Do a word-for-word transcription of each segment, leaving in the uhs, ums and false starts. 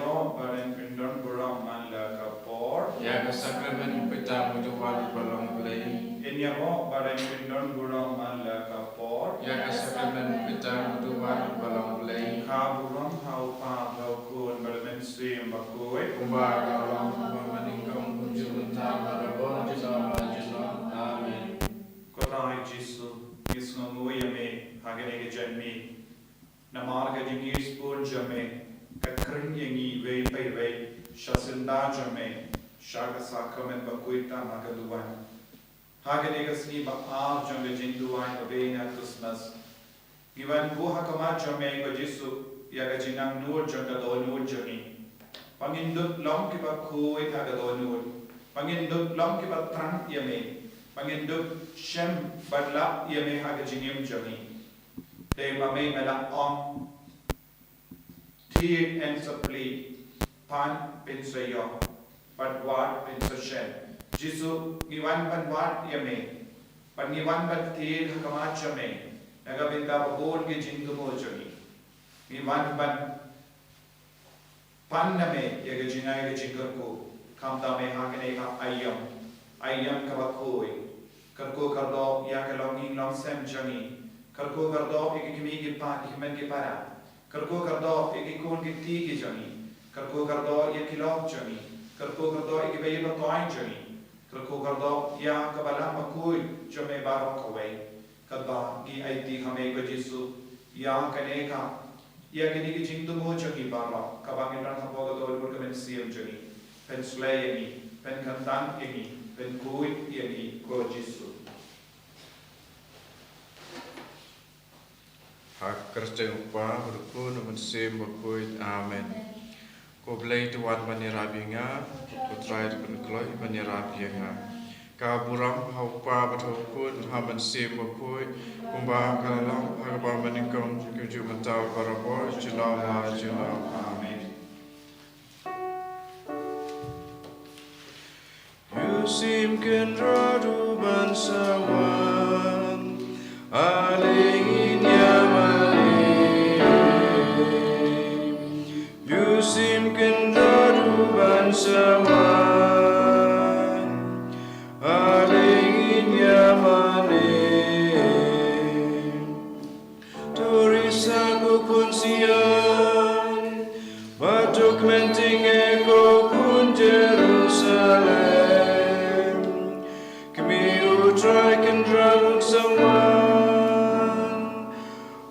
Ïaroh ba ren pyndon burom man la ka por. Ïa ka sakramen u pyrta u duwar u ba long Blei. Ïaroh ba ren pyndon burom man la ka por. Ïa ka sakramen u pyrta u duwar u ba long Blei. Ka burom ha u Kpa bad ha u Khun bad ha u Mynsiem Bakhuid. Kumba ka long ha kaba mynnyngkong, kumjuh mynta, barabor, junom la junom. Amen. Ko Trai Jisu, ngi sngewnguh ïa me ha kane ka janmiet. Namar ka jingïasyllok jong me ka khring ïa ngi iwei pa iwei sha syndah jong me, sha ka sakramen bakhuid tang ha ka duwan. Ha kane ka sngi ba ar jong ka jingduwai ba beiñ Christmas, ngi wan buh ha khmat jong me ko Jisu ïa ka jingangnud jong ka dohnud jong ngi. Ba ngin dup long kiba khuid ha ka dohnud. Ba ngin dup long kiba thrang ïa me. Ba ngin dup shem bad lap ïa me ha ka jingim jong ngi. Te ma me me la ong, thied yn sa plie, pan phin sa ïoh, bad wad phin sa shem. Jisu, ngi wan ban wad ïa me, bad ngi wan ban thied ha khmat jong me na ka bynta ba bun ki jingthmu jong ngi. Ngi wan ban pan na me ïa ka jingai ka jingkyrkhu, khamtam me ha kane ka aïom, aïom kaba khuid. Kyrkhu kyrdoh ïa ka longïing longsem jong ngi. Kyrkhu kyrdoh ïa ki kmie ki kpa, ki hynmen ki para. Kyrkhu kyrdoh ïa ki khun ki kti ki jong ngi. Kyrkhu kyrdoh ïa ki lok jong ngi. Kyrkhu kyrdoh ïa kiba ïeit ba toiñ jong ngi. Kyrkhu kyrdoh ïa ka balang bakhuid jong me baroh kawei. Katba ngi aiti ha me ko Jisu ïa kane ka, ïa kine ki jingthmu jong ngi baroh, kaba ngin don hapoh ka dohnud ka mynsiem jong ngi. Pynsleh ïa ngi, pynkyntang ïa ngi, pynkhuid ïa ngi ko Jisu. Ha ka kyrteng u Kpa bad u Khun bad u Mynsiem Bakhuid. Amen. Ko Blei to wan ban ïarap ïa nga, ko Trai to pynkloi ban ïarap ïa nga. Ka burom ha u Kpa bad ha u Khun bad ha u Mynsiem Bakhuid, kumba ka la long ha kaba mynnyngkong, kumjuh mynta, barabor, junom la junom. Amen. U shim kynrad u ban sa wan, ale ngin ïa mane. U shim kynrad u ban sa wan, ale ngin ïa mane. To risa ko khun Sion, bad to kmen tyngeh ko khun Jerusalem. Kmie u Trai Kynrad un sa wan,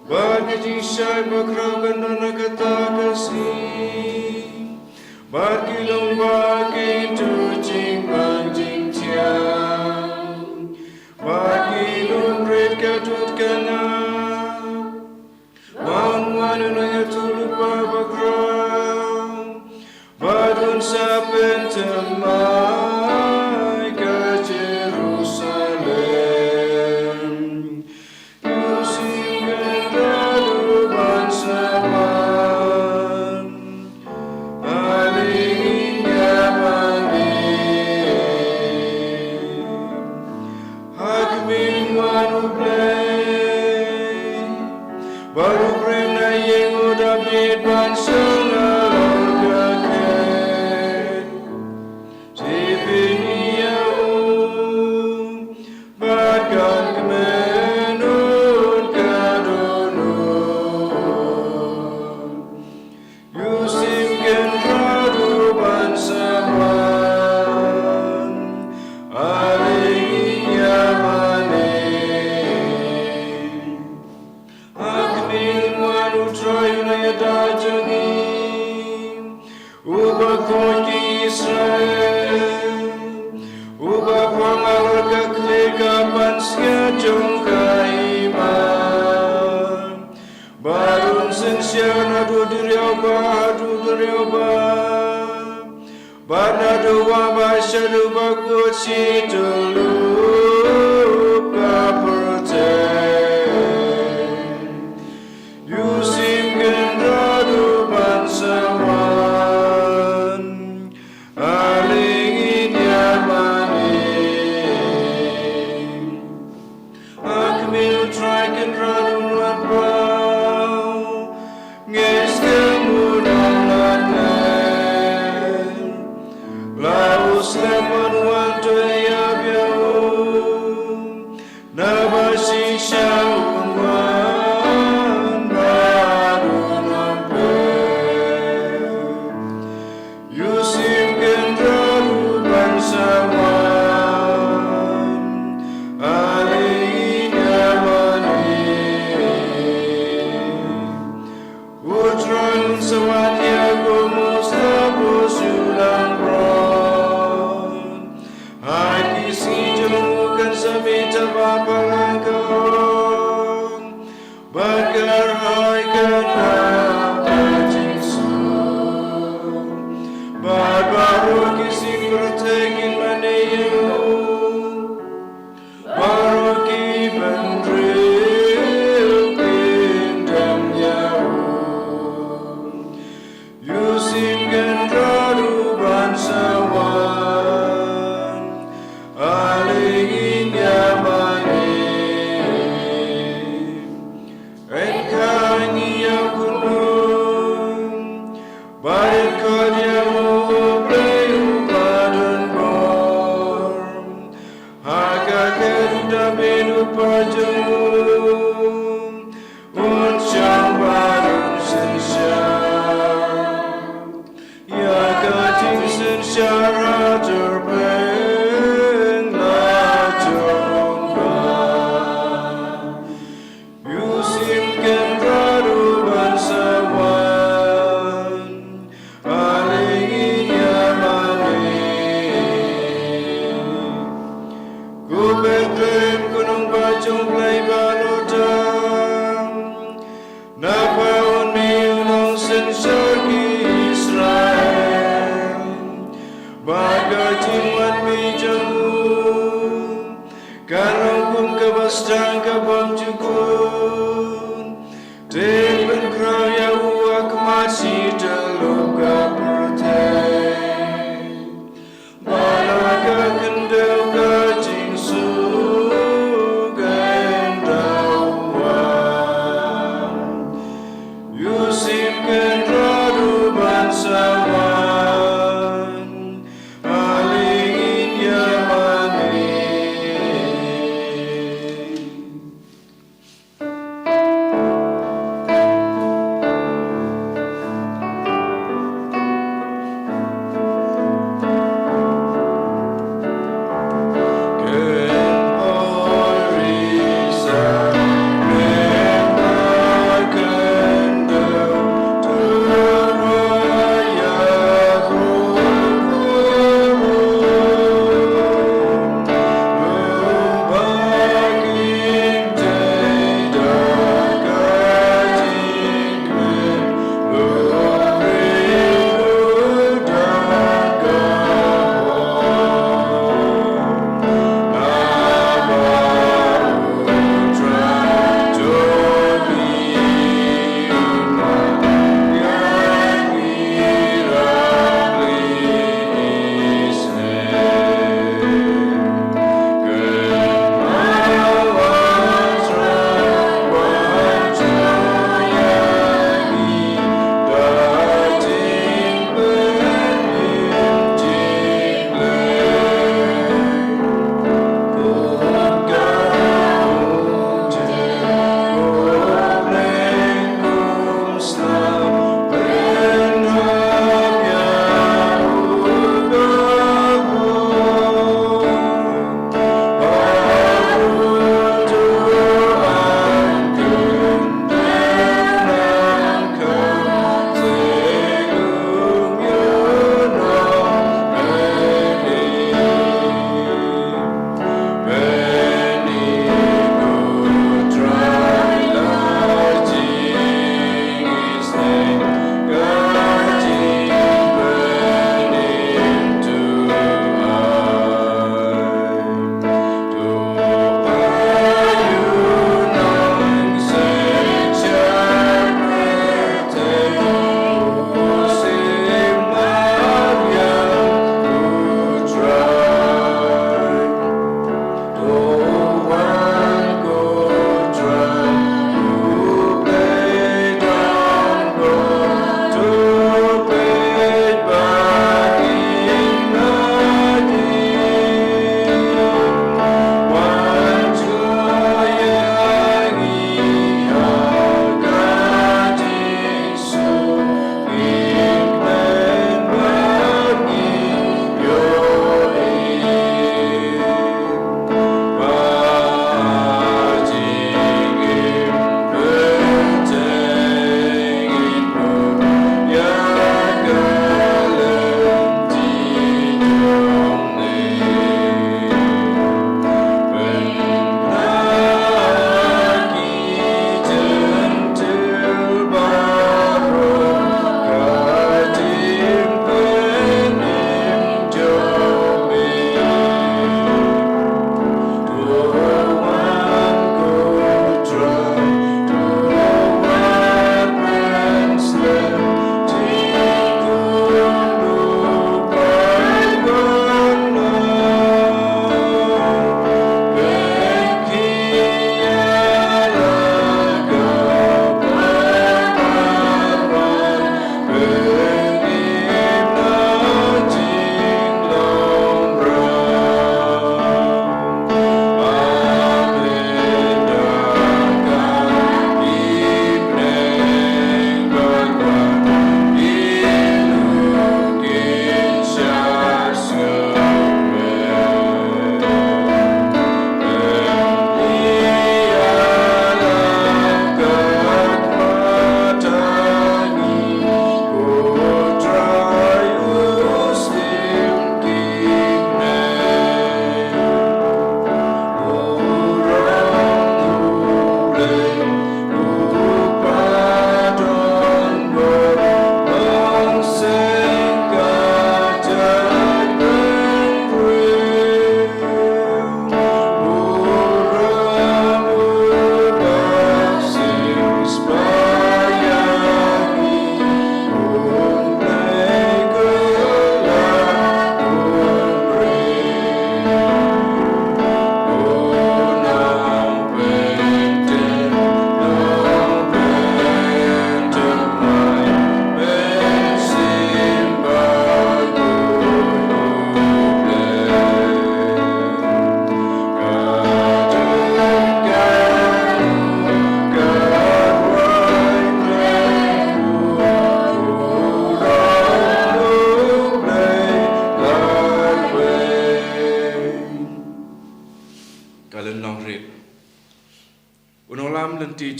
bad ka jingshai bakhraw kan don ha kata ka sngi. Bad ki long ba ki tu jingpang jingthiang, bad ki lum rit ka tut ka ngap. Ba un wan u nongïathuhlypa bakhraw, bad un sa pynthymmai ka Jerusalem. U shim kynrad u ban sa wan, ale ngin ïa mane. Ha khmih, wan u Blei, bad u briew na ïing u Dabid ban shong halor ka khet. Te phin ïa u, bad kan kmen un ka dohnud. U shim kynrad u ban sa wan, ale ngin ïa mane. Ha khmih, wan u Trai u nongïada jong ngi, uba khuid ïa ki Israel, uba pang halor ka khlieh ka pansngiat jong ka hima. Bad un synshar naduh duriaw bah haduh duriaw bah, bad naduh wah bah shaduh bakut, shi tyllup ka pyrthei. U shim kynrad u ban sa wan, ale ngin ïa mane. Ha khmih, u Trai Kynrad un wan paw, ngi skhem un wan lane. Sawat ïa ko Moses ba u shu langbrot ha ki sngi jong u, kan sa mih tang ba palat ka ong, bad kyrhai ka nam ka jingsuk. Bad baroh ki sngi pyrthei kin mane ïa u. Baroh ki bynriew kin dem ïa u. U Syiem Kynrad u ban sa wan, ale ngin ïa mane. Yn khang ïa u khunlung, bad yn khot ïa u, U Blei uba don bor. Ha ka kyrteng u Dabid u kpa jong u, un shong bad un synshar. Ïa ka jingsynshar haduh pynlong jong u. U Syiem Kynrad u ban sa wan, ale ngin ïa mane. Ko Bethlehem, ko nongbah jong u Blei ba la tam, naba un mih u nongsynshar ki Israel, ba ka jingwan mih jong u kan long kum kaba sdang ka bymjukut. Te pynkhraw ïa u ha khmat shi tyllup ka pyrthei. Bad ha ka khyndew ka jingsuk kan daw wan. U Syiem Kynrad u ban sa wan, ale ngin ïa mane.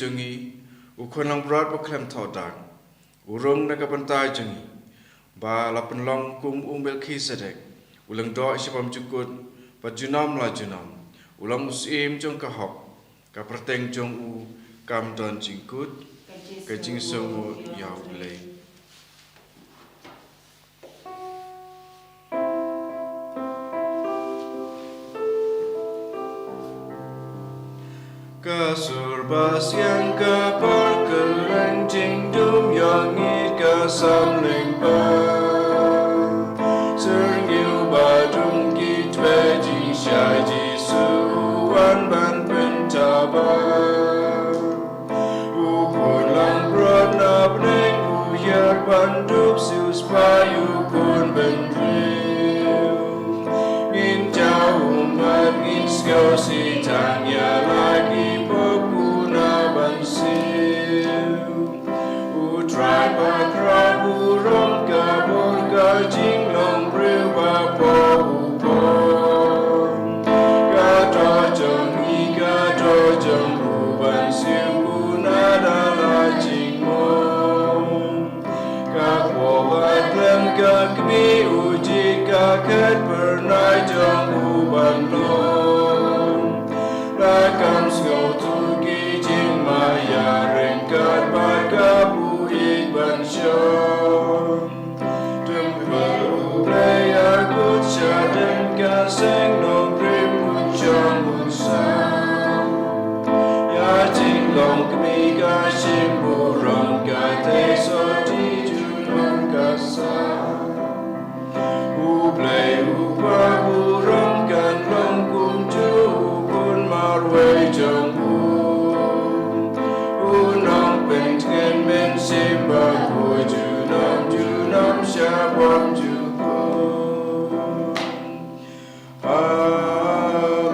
jong ngi, u khun langbrot ba khlem thaw dak, u rung na ka bynta jong ngi, ba la pynlong kum u Melkisedek, u lyngdoh sha bymjukut, ba junom la junom, u long u syiem jong ka hok, ka pyrthei jong u kam don jingkut, ka jingsngew ïa U Blei. Ka sur ba siang ka por ka reng jingdum ïa ngi ka samling ba. Syrngiew ba dum ki twe jingshai Jisu wan ban pynthaba. U khun langbrot na bneng u hiar ban dup siu spah ïa u khun bynriew. Ngin jaw ummat ngin sngewsih tang ïa la ki pop u na ban siew. U Trai ba khraw u rong ka bor ka jinglong briew ba pop u pop. Ka doh jong ngi ka doh jong u ban siew u na da la jingmong. Ka pop ba khlem ka kmie u jied ka khet pyrnai jong u ban long. La kam sngewthuh ki jingma ïa ryngkat bad ka buit ban shong. Tymmen U Blei ïa kut shadem ka seng nongrim un shong un sam. Ïa jinglong kmie ka shim burom ka theh sotti junom ka sa. U Blei u Kpa burom kan long kumjuh u khun marwei jong u. U nongpyntngen mynsiem bakhuid junom junom sha bymjukut. Amen.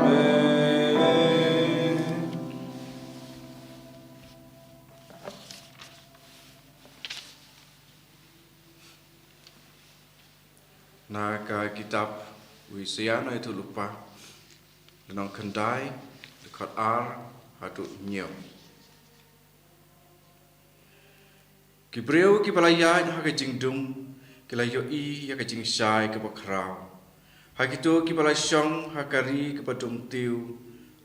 Na ka kitab u Isaïah Nongïathuhlypa, lynnong khyndai, dkhot ar haduh hynñiew. Ki briew kiba la ïaid ha ka jingdum ki la ïohi ïa ka jingshai kaba khraw. Ha kito kiba la shong ha ka ri kaba dum tiew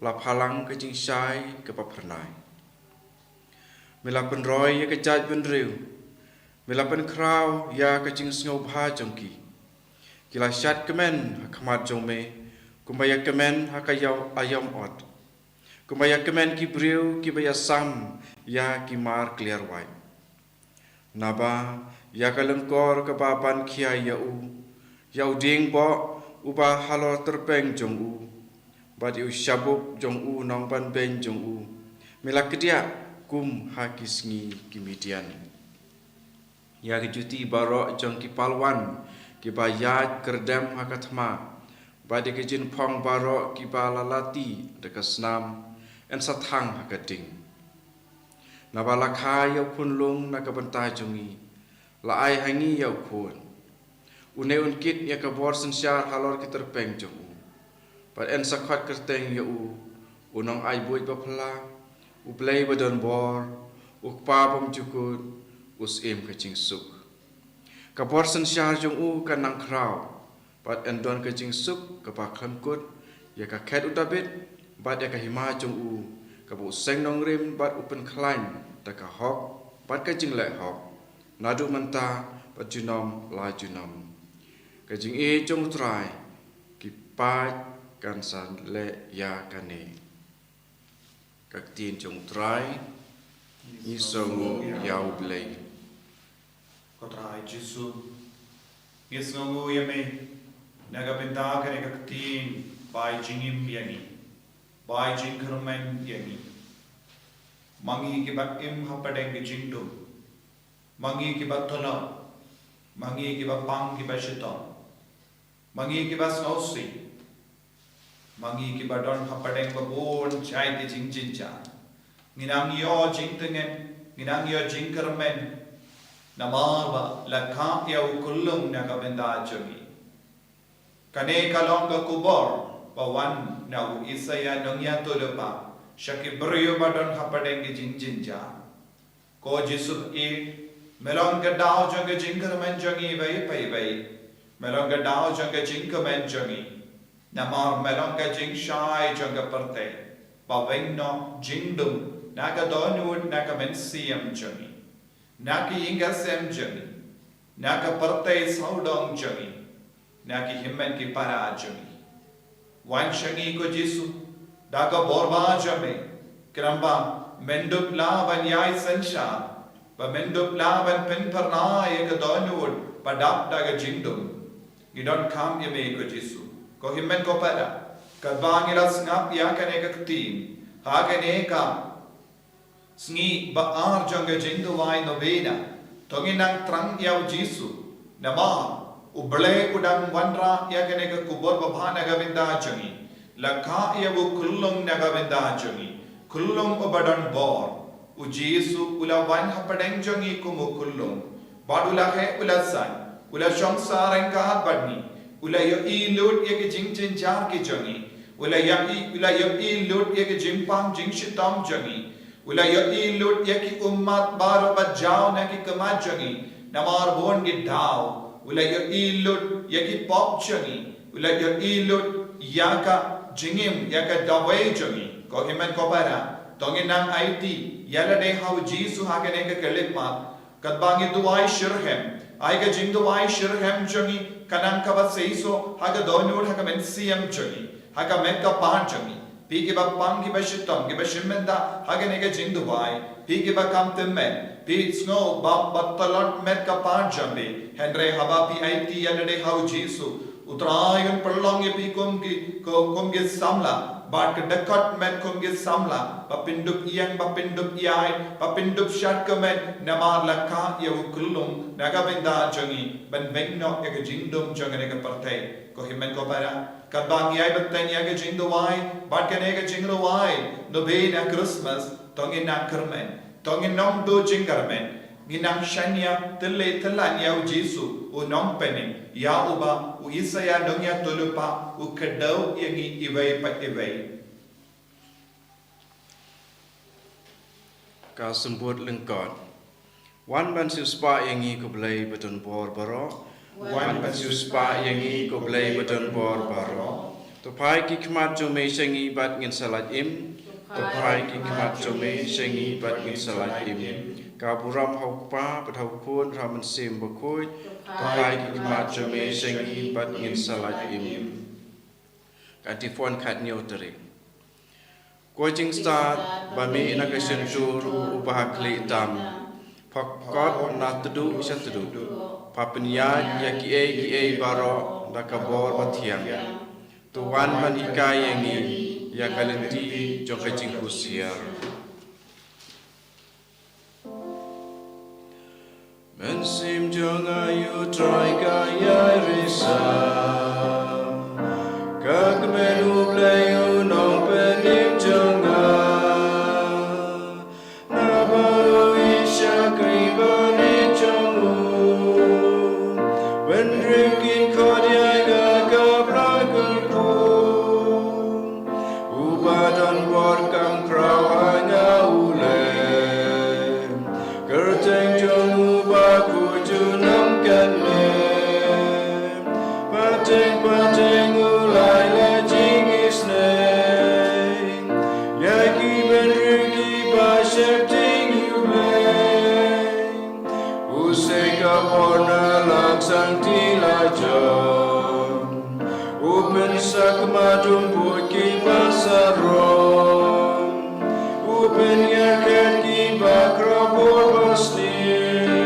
la phalang ka jingshai kaba phyrnai. Me la pynroi ïa ka jaitbynriew, me la pynkhraw ïa ka jingsngewbha jong ki. Ki la shad kmen ha khmat jong me, kumba ïa kmen ha ka ïaw-, aïom ot. Kumba ïa kmen ki briew kiba ïasam ïa ki mar kliar wait. Naba ïa ka lyngkor kaba ban khia ïa u, ïa u dieng boh uba halor tyrpeng jong u, bad ïa u shabup jong u nongbanbeiñ jong u, me la kdiah kum ha ki sngi ki Midian. Ïa ki juti baroh jong ki palwan kiba ïaid kyrdem ha ka thma, bad ïa ki jingphong baroh kiba la lati da ka snam, yn sa thang ha ka ding. Naba la kha ïa u khunlung na ka bynta jong ngi, la ai ha ngi ïa u khun. Une un kit ïa ka bor synshar halor ki tyrpeng jong u. Bad yn sa khot kyrteng ïa u, u Nongaitbuit Baphylla, u Blei ba don bor, u Kpa bymjukut, u Syiem ka jingsuk. Ka bor synshar jong u kan nang khraw, bad yn don ka jingsuk kaba khlem kut ïa ka khet u Dabid, bad ïa ka hima jong u, kaba u seng nongrim bad u pynkhlaiñ da ka hok bad ka jingleh hok, naduh mynta bad junom la junom. Ka jingïeit jong u Trai, ki paid kan sa leh ïa kane. Ka ktien jong u Trai. Ngi sngewnguh ïa u Blei. Ko Trai Jisu, ngi sngewnguh ïa me na ka bynta kane ka ktien ba ai jingim ïa ngi, ba ai jingkyrmen ïa ngi. Ma ngi kiba im hapdeng ka jingdum, ma ngi kiba tulop, ma ngi kiba pang kiba shitom, ma ngi kiba sngewsih, ma ngi kiba don hapdeng ba bun jait ki jingjynjar, ngi nang ïoh jingtngen, ngi nang ïoh jingkyrmen, namar ba la kah ïa u khunlung na ka bynta jong ngi. Kane ka long ka khubor ba wan na u Isaïah Nongïathuhlypa, sha ki briew ba don hapdeng ki jingjynjar. Ko Jisu, me long ka daw jong ka jingkyrmen jong ngi iwei pa iwei. Me long ka daw jong ka jingkmen jong ngi. Namar me long ka jingshai jong ka pyrthei. Ba weng noh jingdum na ka dohnud na ka mynsiem jong ngi, na ki ïing ki sem jong ngi, na ka pyrthei sawdong jong ngi, na ki hynmen ki para jong ngi. Wan sha ngi ko Jisu, da ka bor ba jong me, khnang ba men dup lah ban ïai synshar, ba men dup lah ban pynphyrnai ïa ka dohnud ba dap da ka jingdum. Ngi donkam ïa me ko Jisu, ko hynmen ko para, katba ngi la sngap ïa kane ka ktien ha kane ka sngi ba ar jong ka jingduwai novena, to ngin nang thrang ïa u Jisu. Namar U Blei u dang wanrah ïa kane ka khubor babha na ka bynta jong ngi, la kha ïa u khyllung na ka bynta jong ngi, khyllung uba don bor. U Jisu u la wan hapdeng jong ngi kum u khyllung, bad u la heh u la san, u la shong sah ryngkat bad ngi, u la ïohi lut ïa ki jingjynjar ki jong ngi, u la ïohi, u la ïohi lut ïa ki jingpang jingshitom jong ngi, u la ïohi lut ïa ki ummat baroh ba jaw na ki khmat jong ngi namar bun ki daw, u la ïohi lut ïa ki pop jong ngi, u la ïohi lut ïa ka jingim, ïa ka dawai jong ngi. Ko hynmen ko para, to ngin nang aiti ïa lade ha u Jisu ha kane ka khyllipmat, katba ngi duwai shitrhem. Ai ka jingduwai shitrhem jong ngi ka nang kaba seisoh ha ka dohnud, ha ka mynsiem jong ngi, ha ka met ka par jong ngi. Phi kiba pang, kiba shitom, kiba shim bynta ha kane ka jingduwai, phi kiba kam tymmen, phi sngew ba, ba tlot met ka par jong phi. Hynrei haba phi aiti ïa lade ha u Jisu, U Trai un pynlong ïa phi kum ki, kum, kum ki samla, bad ka dkhot met kum ki samla, ba pyndup ïeng, ba pyndup ïai, ba pyndup shad ka met, namar la kha ïa u khyllung na ka bynta jong ngi, ban weng noh ïa ka jingdum jong kane ka pyrthei. Ko hynmen ko para, katba ngi ïai bteng ïa ka jingduwai bad kane ka jingrwai novena Christmas, to ngin nang kyrmen, to ngin nang duh jingkyrmen. Ngin nang shaniah tylli tyllan ïa u Jisu u nongpynim, ïa uba u Isaïah nongïathuhlypa u kdew ïa ngi iwei pa iwei. Ka symbood lyngkot. Wan ban siewspah ïa ngi ko Blei ba don bor baroh. Wan ban siewspah ïa ngi ko Blei ba don bor baroh. To phai ki khmat jong me sha ngi bad ngin sa lait im. To phai ki khmat jong me sha ngi bad ngin sa lait im. Ka burom ha u Kpa bad ha u Khun, ha u Mynsiem Bakhuid. To phai ki khmat jong me sha ngi bad ngin sa lait im. Ka Antiphon khathynñiew tarik. Ko jingstad ba mih na ka shyntur uba ha khlieh tam, pha kot na tduh sha tduh, pha pynïaid ïa kiei kiei baroh da ka bor bathiang. To wan ban hikai ïa ngi ïa ka lynti jong ka jinghusiar. Mynsiem jong nga ïa u Trai ka ïai resap, ka kmen U Blei u nongpynim jong nga. Naba u ïeit shakri bangeit jong u, bynriew kin khot ïa nga ka Blei kyrkhu. Uba don bor kam khraw ha nga u Blei, kyrteng jong u bakhuid junom katne. Pateng pateng u la ai la jingisynei ïa ki bynriew kiba sheptieng ïa u Blei. U sei ka bor na la shangti la jong, u pynsak matum bud kiba sarong, u pynïakhat kiba khraw bor basniew.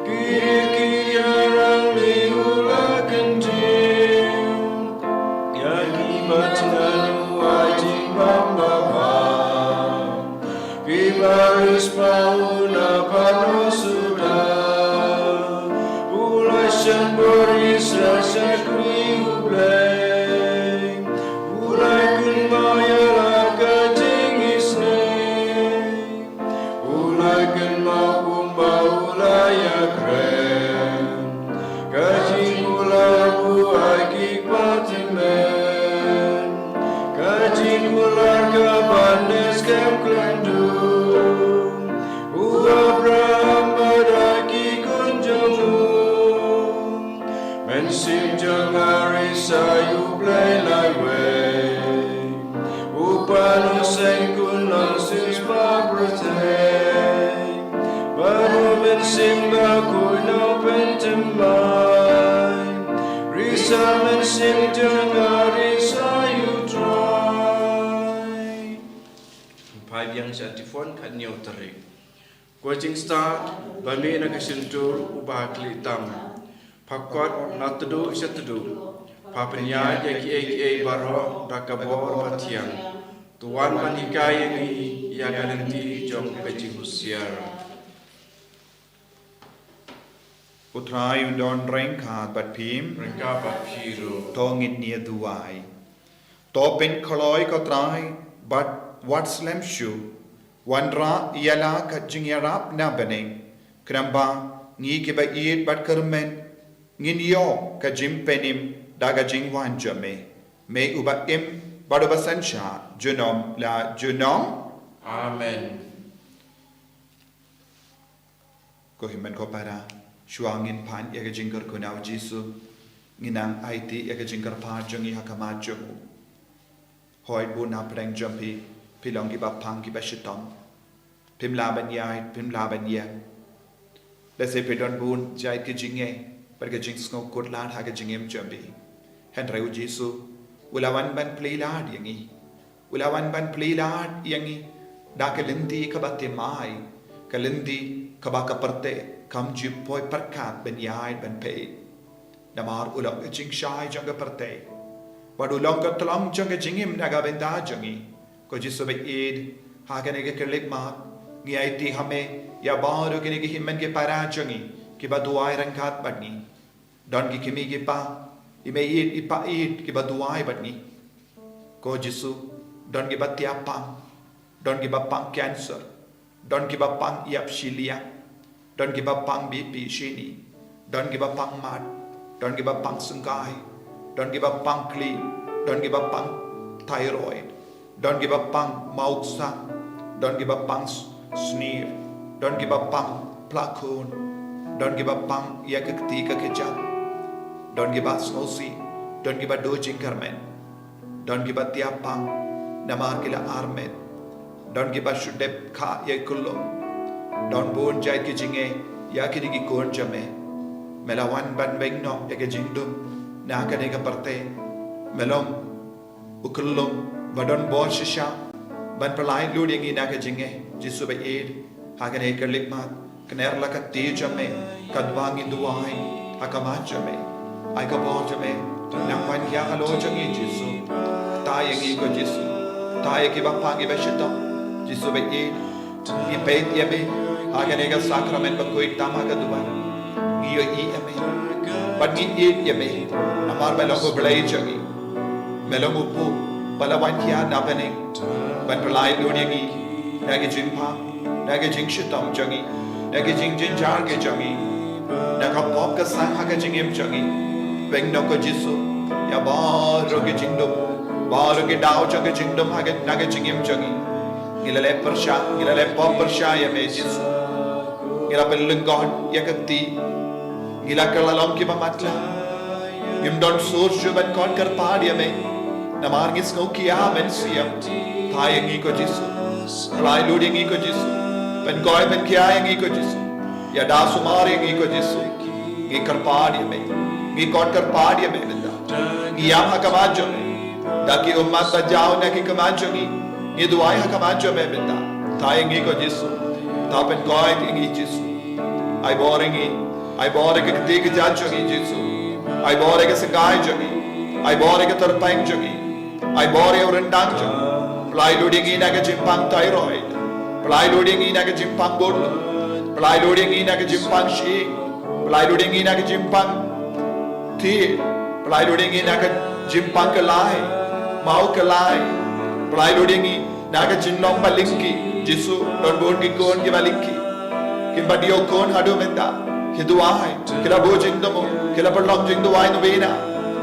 Ki rieh ki ïarang lei u la kyntiew, ïa kiba thngan u ai jingbam babha. Kiba riewspah u na phad noh suda. U la shah bor Israel shakri U Blei. U la kynmaw ïa la ka jingisynei. U la kynmaw kumba u la ïakren. Simba kuno pentembai. Risa men sim tenga risa U Trai. Phai biang sha antiphon khatñiew tarik. Ko jingstad ba mih na ka shyntur uba khlieh tam. Pha kot na tdong sha tdong. Pha pynïaid ïa kiei kiei baroh da ka bor ba thiang. To wan ban hikai ïa ngi ïa ka lynti jong ka jinghusiar. U Trai un don ryngkat bad phi. Ryngkat bad phi ruh. To ngin ïa duwai. To pynkloi ko Trai bad wat slem shuh. Wanrah ïa la ka jingïarap na bneng. Khnang ba ngi kiba ïeit bad kyrmen ngin ïoh ka jingpynim da ka jingwan jong me. Me uba im bad uba synshar junom la junom. Amen. Ko hynmen ko para, shuwa ngin pan ïa ka jingkyrkhu na U Jisu, ngin nang aiti ïa ka jingkyrpad jong ngi ha khmat jong u. Hooid bun na pdeng jong phi, phi long kiba pang kiba shitom. Phim lah ban ïaid, phim lah ban ïeng. Lehse phi don bun jait ki jingeh bad ki jingsngewkhuslai ha ka jingim jong phi. Hynrei U Jisu u la wan ban plie lad ïa ngi. U la wan ban plie lad ïa ngi da ka lynti kaba thymmai, ka lynti kaba ka pyrthei kam ju poi pyrkhat ban ïaid ban peit. Namar u long ka jingshai jong ka pyrthei bad u long ka tlong jong ka jingim na ka bynta jong ngi. Ko Jisu ba ïeit, ha kane ka khyllipmat ngi aiti ha me ïa baroh kine ki hynmen ki para jong ngi kiba duwai ryngkat bad ngi. Don ki kmie ki kpa, i mei ïeit i pa ïeit kiba duwai bad ngi. Ko Jisu, don kiba thiah pang, don kiba pang cancer, don kiba pang ïap shi liang, don kiba pang B P shi ni, don kiba pang mad, don kiba pang syngkai, don kiba pang khlieh, don kiba pang thyroid, don kiba pang mawksa, don kiba pang s-, snier, don kiba pang pla khun, don kiba pang ïa ka kti ka kjat, don kiba sngewsih, don kiba duh jingkyrmen, don kiba thiah pang namar ki la armet, don kiba shu dep kha ïa i khyllung, don bun jait ki jingeh ïa kine ki khun jong me. Me la wan ban beiñ noh ïa ka jingdum na kane ka pyrthei. Me long u khyllung ba don bor shisha ban pynlait lut ïa ngi na ka jingeh. Jisu ba ïeit, ha kane ka khyllipmat, kner la ka kti jong me katba ngi duwai ha khmat jong me. Ai ka bor jong me nang wan ïa halor jong ngi Jisu. Kta ïa ngi ko Jisu. Kta ïa kiba pang kiba shitom. Jisu ba ïeit, ngi peit ïa me ha kane ka sakramen bakhuid tam ha ka duwan. Ngi ïohi ïa me bad ngi ïeit ïa me namar me long U Blei jong ngi. Me long u pop ba la wan hiar na bneng ban pynlait lut ïa ngi na ki jingpang, na ki jingshitom jong ngi, na ki jingjynjar ki jong ngi, na ka pop ka sang ha ka jingim jong ngi. Beiñ noh ko Jisu ïa baroh ki jingdum, baroh ki daw jong ki jingdum ha ka, na ka jingim jong ngi. Ngi la leh pyrshah, ngi la leh pop pyrshah ïa me Jisu. Ngi la pynlyngkot ïa ka kti. Ngi la kylla long kiba matlah. Ngim don sur shuh ban khot kyrpad ïa me. Namar ngi sngewkhia Mynsiem. Kta ïa ngi ko Jisu. Pynlait lut ïa ngi ko Jisu. Pynkhuid pynkhia ïa ngi ko Jisu. Ïada sumar ïa ngi ko Jisu. Ngi kyrpad ïa me. Ngi khot kyrpad ïa me mynta. Ngi ïam ha khmat jong me. Da ki ummat ba jaw na ki khmat jong ngi. Ngi duwai ha khmat jong me mynta. Kta ïa ngi ko Jisu. Kta pynkhuid ïa ngi Jisu. Ai bor ïa ngi. Ai bor ïa ka kti ka jait jong ngi Jisu. Ai bor ïa ka syngkai jong ngi. Ai bor ïa ka tyrpeng jong ngi. Ai bor ïa u ryndang jong ngi. Pynlait lut ïa ngi na ka jingpang thyroid. Pynlait lut ïa ngi na ka jingpang bor. Pynlait lut ïa ngi na ka jingpang shi. Pynlait lut ïa ngi na ka jingpang ti. Pynlait lut ïa ngi na ka jingpang kyllai. Maw kyllai. Pynlait lut ïa ngi na ka jinglong ba lyngkhi. Jisu, don bun ki khun kiba lyngkhi. Kim pat ïoh khun haduh mynta. Ki duwai, ki la buh jingdum, ki la pynlong jingduwai novena.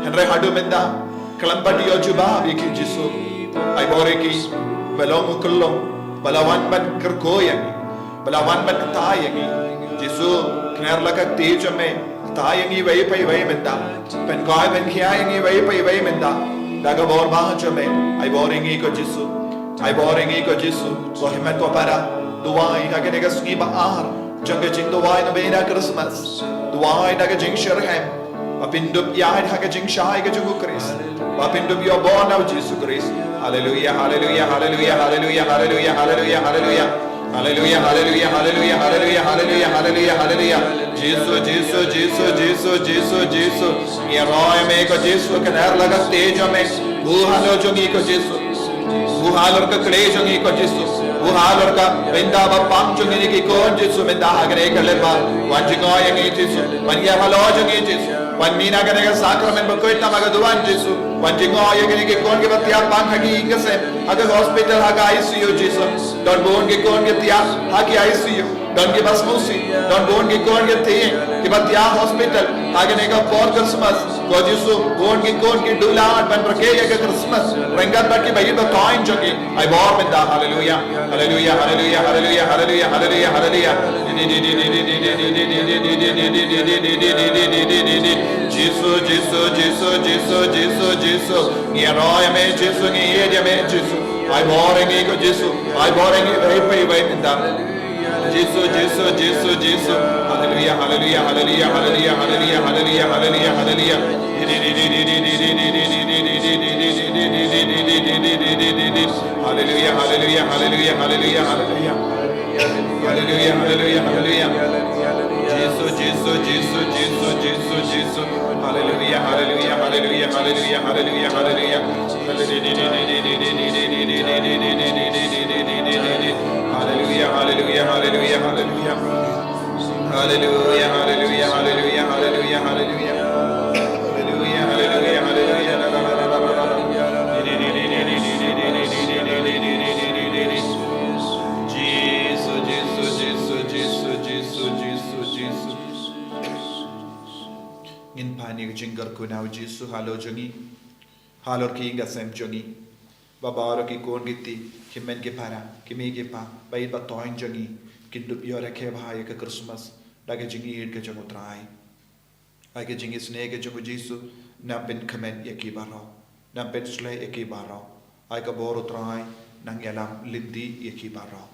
Hynrei haduh mynta khlem pat ïoh jubab ïa ki Jisu. Ai bor ïa ki, ba long u khyllung ba la wan ban kyrkhu ïa ngi, ba la wan ban kta ïa ngi. Jisu, kner la ka kti jong me. Kta ïa ngi iwei pa iwei mynta. Pynkhuid pynkhia ïa ngi iwei pa iwei mynta da ka bor ba jong me. Ai bor ïa ngi ko Jisu. Ai bor ïa ngi ko Jisu. Ko hynmen ko para, duwai ha kane ka sngi ba ar. Jong ka jingduwai na bynta Christmas. Duwai da ka jingshitrhem. Ba phin dup ïaid ha ka jingshai ka jong u Khrist. Ba phin dup ïoh bor na u Jisu Khrist. Haleluya, haleluya, haleluya, haleluya, haleluya, haleluya, haleluya. Haleluya, haleluya, haleluya, haleluya, haleluya, haleluya, haleluya. Jisu, Jisu, Jisu, Jisu, Jisu, Jisu. Ngi ïaroh ïa me ko Jisu, kane la ka ktien jong me. Buh halor jong ngi ko Jisu. Buh halor ka khlei jong ngi ko Jisu. Buh halor ka bynta ba pang jong ngi ki khun Jisu mynta ha kane ka lyngba. Wan jngoh ïa ngi Jisu. Wan ïa halor jong ngi Jisu. Wan mih na kane ka sakramen bakhuid namar ka duwan Jisu. Wan jngoh ïa kine ki khun kiba thiah pang ha ki ïing ki sem, ha ka hospital, ha ka I C U Jisu. Don bun ki khun ki thiah ha ki I C U. Don kiba sngewsih, don bun ki khun ki thiah kiba thiah hospital. Ha kane ka por Christmas, ko Jisu, bun ki khun ki duh lad ban rakhe ïa ka Christmas ryngkat bad kiba ïeit ba thoiñ jong ki. Ai bor mynta, haleluya. Haleluya, haleluya, haleluya, haleluya, haleluya, haleluya. Jisu, Jisu, Jisu, Jisu, Jisu. Ngi ïaroh ïa me Jisu, ngi ïeit ïa me Jisu. Ai bor ïa ngi ko Jisu, ai bor ïa ngi, ai bor ïa ngi mynta. Jisu, Jisu, Jisu, Jisu. Haleluya, haleluya, haleluya, haleluya, haleluya, haleluya, haleluya, haleluya. Haleluya, haleluya, haleluya, haleluya, haleluya. Haleluya, haleluya, haleluya. Jisu, Jisu, Jisu, Jisu, Jisu, Jisu. Haleluya, haleluya, haleluya, haleluya, haleluya, haleluya. Haleluya, haleluya, haleluya, haleluya, haleluya. Haleluya, haleluya, haleluya, haleluya, haleluya, haleluya. Haleluya, haleluya, haleluya. Jisu, Jisu, Jisu, Jisu, Jisu, Jisu, Jisu. Ngin pan ïa ka jingkyrkhu na u Jisu halor jong ngi, halor ki ïing ki sem jong ngi. Ba baroh ki khun ki kti, ki hynmen ki para, ki mei ki pa, ba ïeit ba thoiñ jong ngi, kin dup ïoh rakhe bha ïa ka Christmas da ka jingïeit ka jong u Trai. Ai ka jingisynei ka jong u Jisu, nang pynkmen ïa ki baroh, nang pynshlei ïa ki baroh. Ai ka bor u Trai, nang ïalam lynti ïa ki baroh.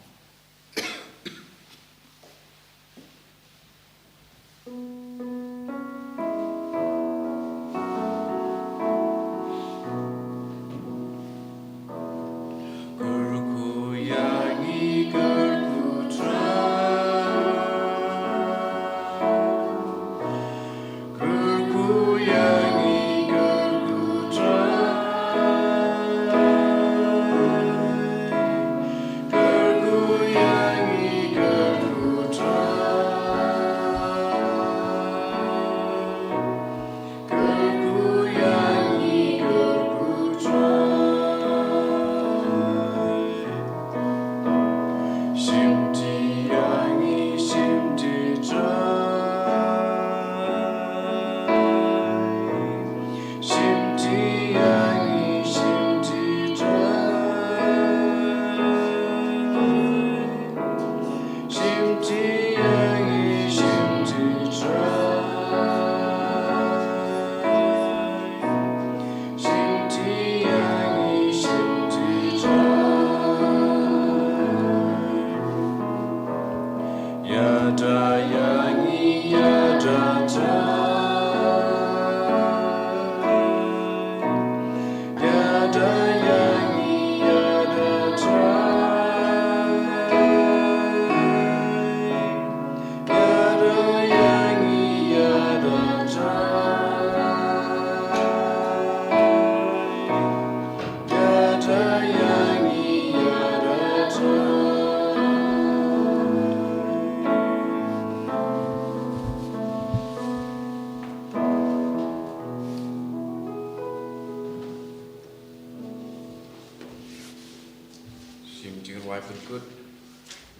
Shim jingrwai pynkut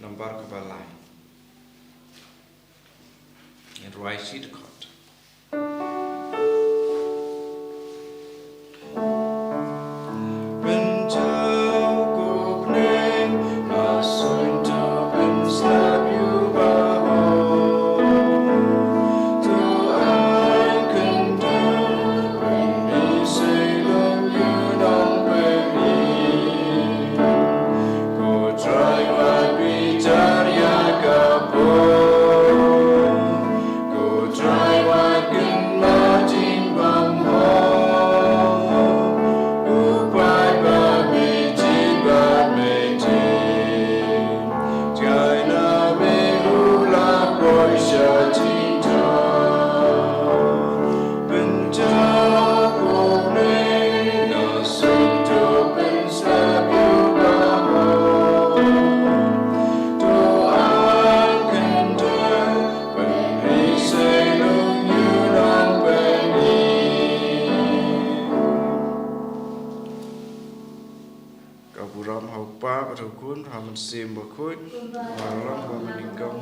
nambar kaba lai. Ngan rwai shi dkhot. Bun ha Mynsiem Bakhuid, ba long ba mynnyngkong,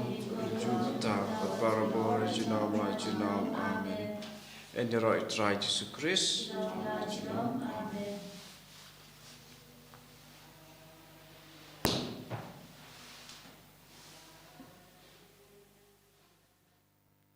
mynta bad barabor, junom la junom. Amen. Ïaroh ïa u Trai Jisu Khrist. Amen.